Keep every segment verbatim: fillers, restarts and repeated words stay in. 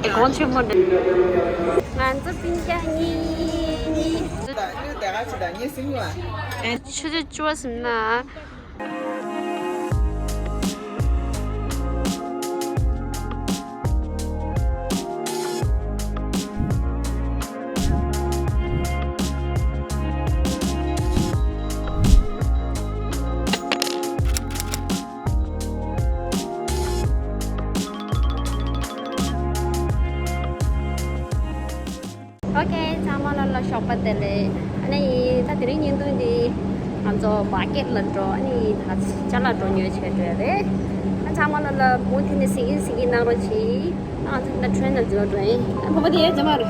དེ་གོང་ཆེན་མོ་འདྲ། ང་ཚོ་སྤུན་ཀྱག་གཉིས། ད་ནི་དེ་ག་ཅི་ད་ནི་སིང་ལ། ཆུ་ཚོད་བཅུ་པ་ཟིན་ན། ཨོ་ཁེ། ཚང་མ་ལ་ལ་ཞོགས་པ་བདེ་ལེགས། ཨ་ནི་ད་དེ་རིང་བརྙན་ཐུང་འདི་ང་ཚོ་མར་ཀེཊ་ལ་འགྲོ། ཨ་ནི་ད་ཅ་ལག་འགྲོ་ཉོས་བྱས་འགྲོ་ཡ་རེད། ཨ་ཚང་མ་ལ་ལ་མུ་མཐུད་ནས་གཟིགས་གཟིགས་གནང་རོགས་གྱིས། ཨ་ང་ཚོ་ད་ཊེན་ནང་འཛུལ་འགྲོ་ཡིན། ཨ་བུ་མོ་དེ་ཡ་ཛ་མ་རུ།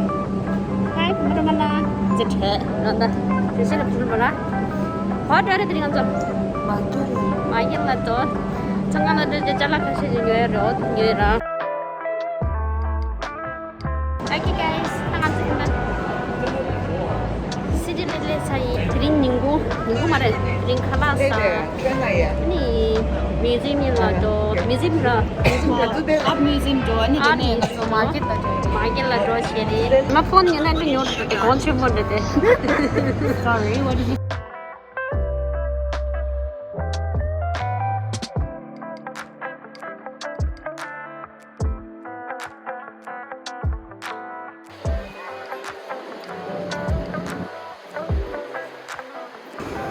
ཧའི་བུ་མོ་རུ་མ་ལ་ཛ་ཁྲེ་ར་ད་རེ་ཤེ་ལ་བུ་མོ་ར། ཧོ་ད་རེ་དེ་རིང་ང་ཚོ་མར་ཀེཊ་ལ་འགྲོ། ཚང་མ་ལ་འགྲོ་ཅ་ལག་ཁ་ཤས་ཤིག་ཉོ་ཡ་རོགས་ཉོ་ཡ་ར། Okay guys, ད་ང་ཚོ་ད་སི་ཊི་ལ་སླེབས་ཚར་ཡིན། དེ་རིང་ཉིན་གུང་། ཉིན་གུང་མ་རེད། དེ་རིང་ཁ་ལག་ཟ། ནི་མིའུ་ཛིམ་ཡིན་ལ་འགྲོ། མིའུ་ཛིམ་ར། ཨར་ཊི་མིའུ་ཛིམ་འགྲོ། ཨ་ནི་དེ་ནས་ང་ཚོ་མར་ཀེཊ་ལ་འགྲོ། མར་ཀེཊ་ལ་འགྲོ་བྱས་རེད། ང་ཕོན་ཉོས་ན་འདི་ཉོ་འདུག་དེ་གོང་ཆེན་པོ་འདྲ་དེ། Sorry, what did you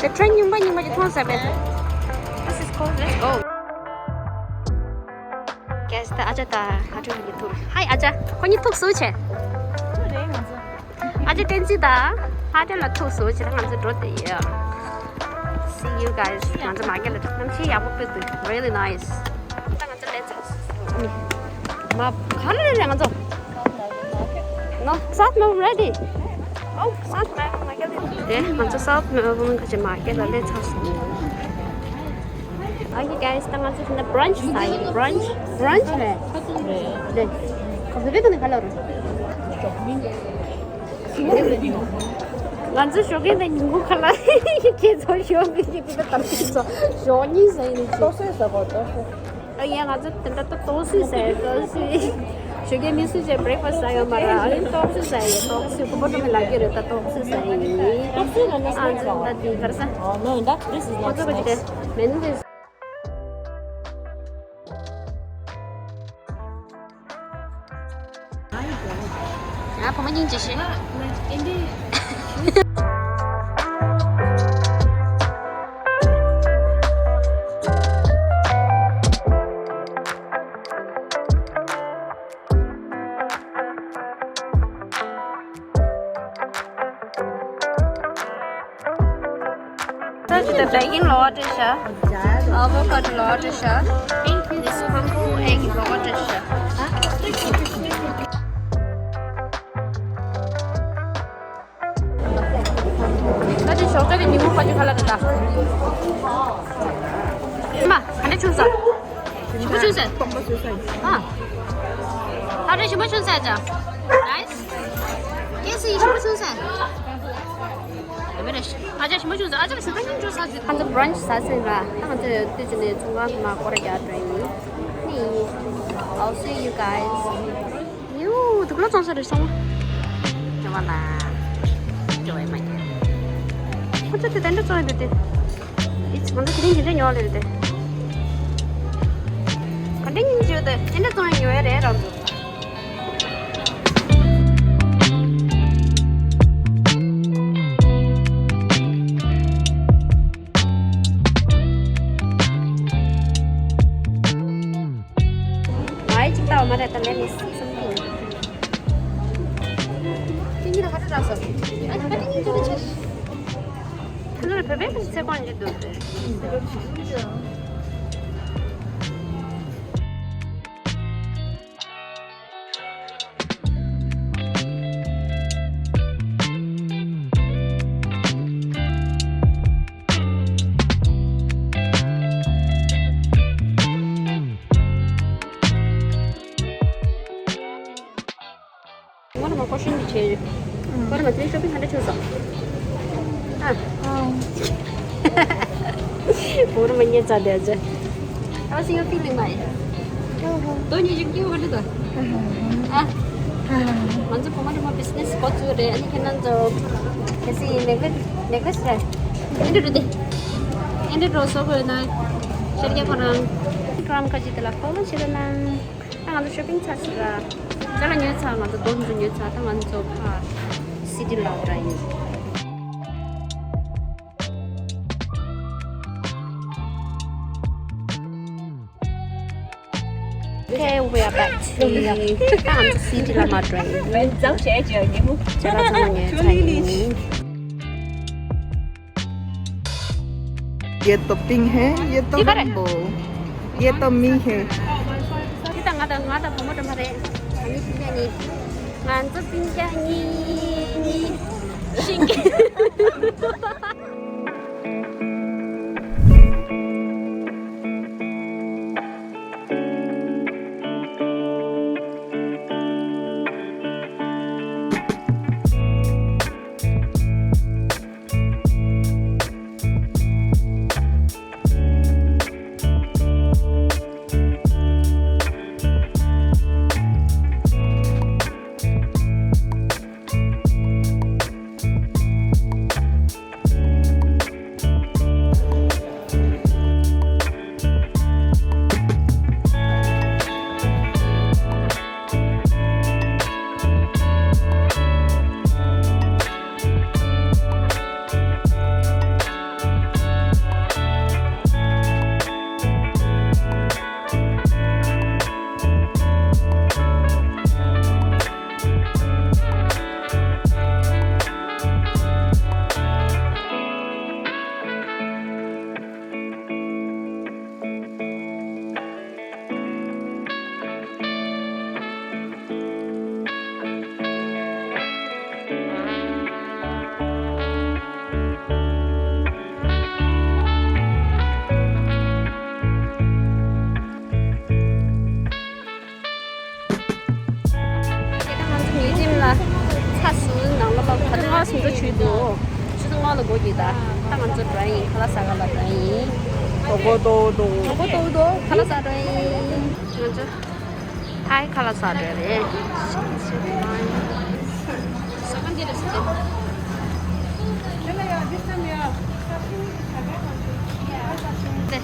དེ་ཊེན་རྙིང་པ་རྙིང་པ་ཅིག་མཐོང་ས་པས། This is cool. Let's go. Guys, ད་ཨ་ཅག་དང་ཧ་ཀྲུ་གཉིས་ཐུག། Hi ཨ་ཅག་ཁོ་གཉིས་ཐུག་སུ་བྱས། ཨ་ཅག་བསྟན་འཛིན་དང་ཧ་ཀྲུ་ལ་ཐུག་སུ་བྱས། ད་ང་ཚོ་འགྲོ་བསྡད་ཡོད། See you guys. ང་ཚོ་མར་ཀེཊ་ལ་གནམ་གཤིས་ཡག་པོ་སྤོས་འདུག Really nice. ད་ང་ཚོ་སླེབས་ཚར། མ་ག་རེ་རེད་ང་ཚོ། No, South Melbourne ready. Oh, South Melbourne མར་ཀེཊ་ལ། དེ་ང་ཚོ་South Melbourne ག་ཅིག་མར་ཀེཊ་ལ་སླེབས་ཚར་སོང་། Okay guys, ད་ང་ཚོ་ད་ལྟ་brunch ཟ་ཡིན། Brunch. Brunch རེད། རེད། ག་བོད་པའི་ཐོག་ནས་ག་ལབ་རེད། ང་ཚོ་ཞོགས་ཀས་ནས་ཉིན་གུང་ཁ་ལག་ཁྱེད་ཚོ་ཞོགས་པའི་ཉིན་གུང་ཁ་ལག་ཞོགས་གཉིས་ཟ་ཡིན་ཅི། ཏོག་ཙམ་ཟ་དགོས། ཏོག་ཙམ། ཨ་ཡ། ང་ཚོ་དེ་འདྲ་ཏོག་ཙམ་ཟ་ཡིན། ཏོག་ཙམ། ཞོགས་ཀས་མི་སུ་ཅིག་breakfast ཟ་ཡོད་མ་རེད། ཨ་ཡིན་ཏོག་ཙམ་ཟ་ཡིན། ཏོག་ཙམ་ཁོ་པ་ཁྲོ་མི་ལ་རྒྱུ་རེད། ད་ཏོག་ཙམ་ཟ་ཡིན། ཏོག་ཙམ་ལ་ན་ཨ་ཙི་ད་དེ་གར་ས། Oh no, that this is not spicy. ཁོ་ཚོ་ག་ཅིག་དེ་མེ་ནུ་དེ། ང་བུ་མོ་སྙིང་རྗེ་ཤོས། ད་ཅི་ད་བེ་ཀིང་ལོག་སྤྲད་ཤག་ཨ་བོ་ཀ་ཌོ་ལོག་སྤྲད་ཤག་འདི་སུ་ཧམ་བུ་ཨེག་ལོག་སྤྲད་ཤག་ད་ཅི་ཞོགས་ཇ་གི་ཉིན་མོ་ཁ་ཅིག་ཁ་ལག་རེད་ད། ཨ་མ་ག་འདྲ་བྱུང་སོང་། ཞིམ་པོ་བྱུང་སོང་། ཨ། ཧ་ཀྲུ་ཞིམ་པོ་བྱུང་སོང་ཨ་ཅག Nice. ཁྱེད་སུ་ཡིན་ཞིམ་པོ་བྱུང་སོང་། ཨ་ཅག་ཞིམ་པོ་བྱུང་སོང་། ཨ་ཅག་ཞིམ་པོ་བྱུང་སོང་། ང་ཚོ་brunch ཟ་ཟིན་ར། ད་ང་ཚོ་དུས་ཚོད་ནས་ཚོང་ཁང་དུ་མ་སྐོར་རྒྱག་འགྲོ་ཡིན། ནི། I'll see you guys. ཡུ། དུག་ལོག་བཙོང་ས་རེད་སོང་། སྐྱོ་བ་ལ། སྐྱོ་བའི་མ་རྒྱལ། ཁོ་ཚོ་དེ་དེ་འདྲ་བཙོང་ཡོད་དེ། ཨིས་ང་ཚོ་དེ་རིང་དེ་འདྲ་ཉོ་ལེ་རེད་དེ། ག་འདྲ་ཉིན་བརྗོད་དེ་དེ་འདྲ་བཙོང་ཡ་ཉོ་ཡ་རེད་རང་ཚོ། ཨའི་ཅིག་ལྟ་བ་མ་རེད་ད། Let me see something. ཁྱེད་གཉིས་ལ་ཁ་བྲལ་རག་སོང་། ཨ་ཁ་བྲལ་གཉིས་ཚོ་ལ་ཆ། ཁྱེད་ཚོ་ལ་བོད་པའི་ཚེ་གང་འདྲ་འདུག་ངོ་ལ་མ་ཀོ་ཤན་འདི་བྱས་རེད། ཁོ་ར་མ་ཚོའི་ཤོ་པིང་ག་འདྲ་བྱུང་སོང་། ཨ། བོར་མ་ཉེ་ཚ་དེ་ཚེ། How's your feeling, mate? དོ་ཉི་ཞིག་སྐྱེ་བ་འདི་དང་། ང་ཚོ་བུ་མོ་རི་མོ་བི་ཛི་ནེ་སི་འགོ་བཙུགས་རེད། ཨ་ནི་ཁྱེད་རང་ཚོ་གལ་སྲིད་ནེག་ལེ་ནེག་ལེ་སི་རེད། ཨེ་འདྲ་འགྲོ་དེ། ཨེ་འདྲ་འགྲོ་བཟོ་དགོས་ན་ཤར་རྒྱག་ཁོ་རང་ཀྲམ་ཁ་ཅིག་དེ་ལ་ཕོ་ལོ་བྱེད་རོགས་གནང་། ད་ང་ཚོ་ཤོ་པིང་ཚར་ཟིན་ར། ཅ་ལག་ཉོས་ཚར། ང་ཚོ་རྡོ་འཛུ་ཉོས་ཚར། ད་ང་ཚོ་ཕ་སི་ཏི་ལ་འགྲོ་ཡིན། Okay, we are back to Kansas City ལ་མ་འགྲོ་ཡིན། ཅ་ལག་ཚང་མ་ཉོས་ཚར་ཡིན། ये तो पिंक है, ये तो ये रैम्बो, ये तो मी है। འདི་ད་ང་དང་ང་དང་བུ་མོ་འགྲོ་མ་རེད། ང་གཉིས་སྤུན་ཀྱག་གཉིས། ང་ཚོ་སྤུན་ཀྱག་གཉིས། ཤིང་་། ད་ང་ཚོ་མིའུ་ཛི་ཡམ་ལ་ཚར་སོང་། ནང་ལོགས་ལ་ད་ལྟ་ང་ཟིན་འགྲོ་བྱས་འདུག་ཆུ་ཚོད་ལྔ་ལ་སྒོ་ཕྱེ། ད་ད་ང་ཚོ་འགྲོ་ཡིན། ཁ་ལག་ཟ་ག་ལ་འགྲོ་ཡིན། གྲོགས་པོ་ཏོ་ཏོ། གྲོགས་པོ་ཏོ་ཏོ། ཁ་ལག་ཟ་འགྲོ་ཡིན། ང་ཚོ་ཐའི་ཁ་ལག་ཟ་འགྲོ་རེད། ཟ་ཁང་འདི་རེད་ཟེར། ཏེ།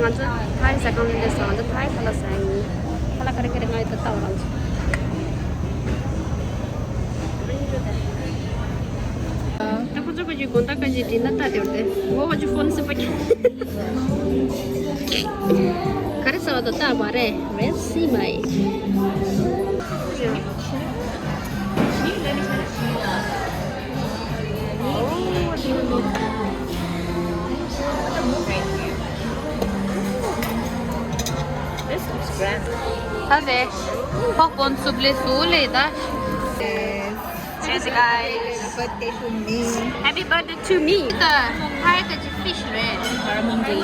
ང་ཚོ་ཐའི་ཟ་ཁང་ལ་སླེབས་སོང་། ང་ཚོ་ཐའི་ཁ་ལག་ཟ་ཡིན། ཁ་ལག་ག་རེ་ག་རེ་ང་ཡི་ད་ལྟ་བ་རང་ཚོ། ད་ཁོ་ཚོ་ཁ་ཅིག་དགོང་དག་ཁ་ཅིག་འདྲི་ན་ལྟ་དེ་བར་དེ་ངོ་ཁ་ཅིག་ཕོན་སི་པ་ཁྱི། ག་རེ་ཟ་བ་ད་ལྟ་བ་རེད། Let's see my This looks grand. Ave, pork bone soup le su le da. Yes. Cheers, guys. Happy birthday to me. Happy birthday to me. The high the fish re. Barramundi.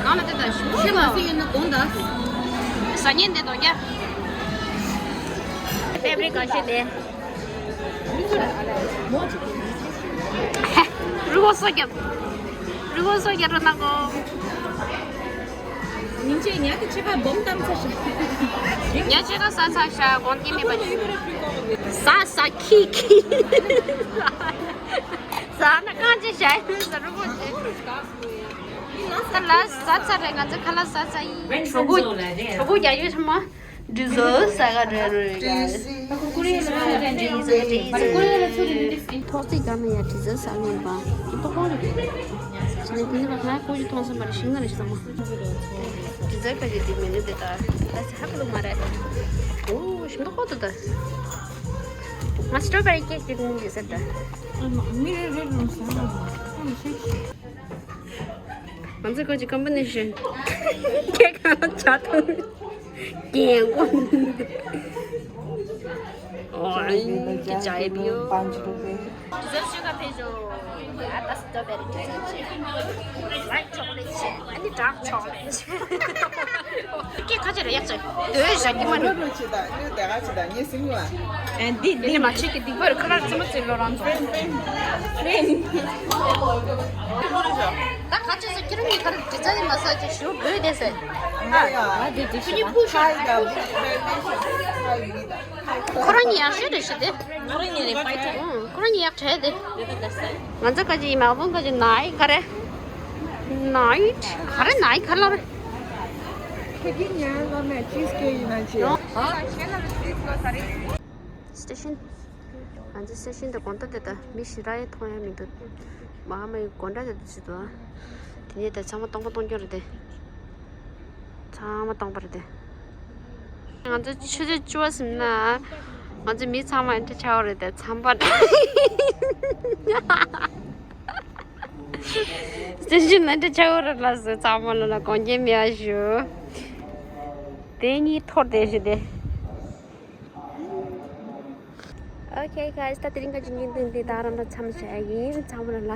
ང་ལ་དེ་ད་ཤི་མ་ཤི་མ་ཤི་ཡིན་ན་དགོངས་དག་ཟ་ཉེན་དེ་དོ་རྒྱ། ཕེབ་རིག་ག་ཤི་དེ། རི་བོ་སོ་རྒྱབ། རི་བོ་སོ་རྒྱབ་རོ་ན་གོ། ཉིན་ཅེ་ཉ་གི་ཆེ་ཁ་སྦོམ་གཏམ་ཚ་ཤ། ཉ་ཆེ་ཁ་ས་ཚ་ཤ་གོང་ཐེ་མེད་པ། ས་ས་ཁི་ཁི། ས་ན་གང་ཅི་ཤ་ཡིན་ས་རུ་གོ་ཅི། ས་ལ་ས་ཚ་རེད། ང་ཚོ་ཁ་ལ་ས་ཚ་ཡིན། གྲོགས་པོ་གྲོགས་པོ་རྒྱ་ཡོད་ཚང་མ། Dessert ཟ་ག་འགྲོ་རེད། Dessert། ཐོག་བརྩེགས་སྒང་ན་ཡ་dessert ཟ་ངེས་པ། ཏོག་ཏོག་རེད། ང་དེ་ནས་ང་ཀོ་ཅི་མཐོང་སོང་མ་རེད། ཤིང་ན་རེད་ཤི་ཚང་མ། Dessert ཁ་ཅིག་དེ་མི་ནུས་དེ་ད། ད་ཚ་ཧ་གི་ལུག་མ་རེད། ཨོ་ཤིང་ཏོག་ཏོག་ཏོ་ད། ང་strawberry cake དེ་ནི་dessert ད། ང་ཚོ་ཁོ་ཅི་combination cake གང་ལ་ཆ་ཐུབ། རྒན་གོ། ཨོ་ཀྱི་ཅའི་པིའོ། Dessert ཤོད་ག་ཕེབས་ཤོག་ཡ་ད་strawberry dessert བྱེད། White chocolate བྱེད། ཨ་ནི་dark chocolate བྱེད། སྐད་ཁ་ཆེ་རེ་ཡག་ཆེ། དོའི་ཞག་གི་མ་ནུ། ལོ་ཆེ་ད་ལོ་དེ་ག་ཆེ་ད་ངས་སིང་ལ། ཨན་འདི་འདི་ནི་མ་ཆེ་གི་སྡིག་པར་ཁ་ལར་ཙི་མ་ཙི་ལོ་རང་ཚོ། ད་ཁ་ཆེ་སོ་ཁྱེད་རང་གི་ཁར་དྲི་ཚ་ནི་མ་ས་ཅི་ཞུ་བོད་དེ་སེ། ཨ་ཨ་འདི་འདི་ཤི་ད། ཁོ་རང་ཉིད་ཡག་ཤོས་རེད་ཤི་དེ། ཁོ་རང་ཉིད་རེད་པའི་ཐོག་ཁོ་རང་ཉིད་ཡག་བྲལ་དེ། ང་ཚོ་ཁ་ཅིག་ཡིན་མ་བོང་ཁ་ཅིག་ནའི་ག་རེ། ནའི་ག་རེ་ནའི་ག་ལ་རེ། ཁྱེད་ཀྱིས་ཉལ་ལ་མེད་ཅིས་ཀེ་ཡིན་ན་ཅི། སི་ཊེ་ཤན། ང་ཚོ་སི་ཊེ་ཤན་དུ་དགོང་དག་དེ་ད་མི་ཞེ་དྲག་ཡང་མཐོང་ཡ་མི་འདུག་མ་ཧ་མ་ཡི་དགོང་དག་དེ་འདུག་ཟེར་འདུག་དེ་ནས་ད་ཚང་མ་སྟོང་པ་སྟོང་རྐྱང་རེད་དེ། ཚང་མ་སྟོང་པ་རེད་དེ། ང་ཚོ་ཆུ་ཚོད་བཅུ་པ་ཟིན་ན། ང་ཚོ་མི་ཚང་མ་འདྲ་ཆགས་པ་རེད་དེ་ཚང་པ། སི་ཊེ་ཤན་ན་འདྲ་ཆགས་པ་རེད་ལ་སོ་ཚང་མ་ལ་ལ་དགོངས་འགལ་མེད་པ་ཞུ། དེ་གཉིས་འཐོར་དེ་ཞུ་དེ། Okay guys, ད་དེ་རིང་ག་ཅིག་བརྙན་ཐུང་འདི་ད་རང་ལ་མཚམས་བཞག་ཡིན། ཚང་མ་ལ་ལ་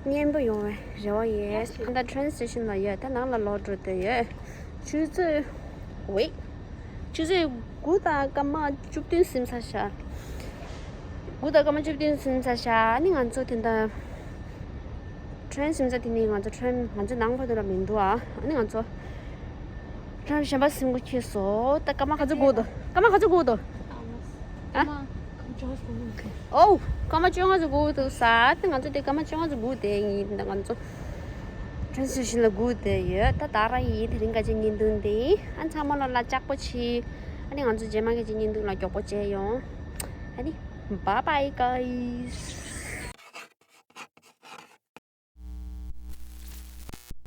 སྙན་པོ་ཡོང་བའི་རེ་བ་ཡོད། ད་ཊེ་རེན་སི་ཊེ་ཤན་ལ་ཡོད། ད་ནང་ལ་ལོག་འགྲོ་དེ་ཡོད། ཆུ་ཚོད། ཝེ། ཆུ་ཚོད་དགུ་དང་སྐར་མ་བཅུ་བདུན་ཟིན་ཚར་ཤག་དགུ་དང་སྐར་མ་བཅུ་བདུན་ཟིན་ཚར་ཤག་ཨ་ནི་ང་ཚོ་དེ་འདྲ། ཊེ་རེན་སིམ་ས་དེ་ནི་ང་ཚོ་ཊེ་རེན་ང་ཚོ་ནང་ཕ་དུ་ལ་མི་འདུག་ཨ། ཨ་ནི་ང་ཚོ་ཊེ་རེན་གཞན་པ་སིམ་གོ་ཁེལ་སོང་། ད་སྐར་མ་ག་ཚོད་འགོར་འདུག་སྐར་མ་ག་ཚོད་འགོར་འདུག་ཨ། ཨོ། སྐར་མ་བཅོ་ལྔ་ཙམ་འགོར་འདུག་ས། ད་ང་ཚོ་དེ་སྐར་མ་བཅོ་ལྔ་ཙམ་སྒུག་བསྡད་ཡིན། ད་ང་ཚོ་ཊེ་རེན་སི་ཊེ་ཤན་ལ་སྒུག་བསྡད་ཡོད། ད་ད་རང་ཡིན། དེ་རིང་ག་ཅིག་བརྙན་ཐུང་འདི་ཨ་ཚང་མ་ལ་ལ་ལྕགས་པོ་བྱེད། ཨ་ནི་ང་ཚོ་རྗེས་མ་ག་ཅིག་བརྙན་ཐུང་ལ་མགྱོགས་པོ་མཇལ་ཡོང་། ཨ་ནི། Bye bye guys.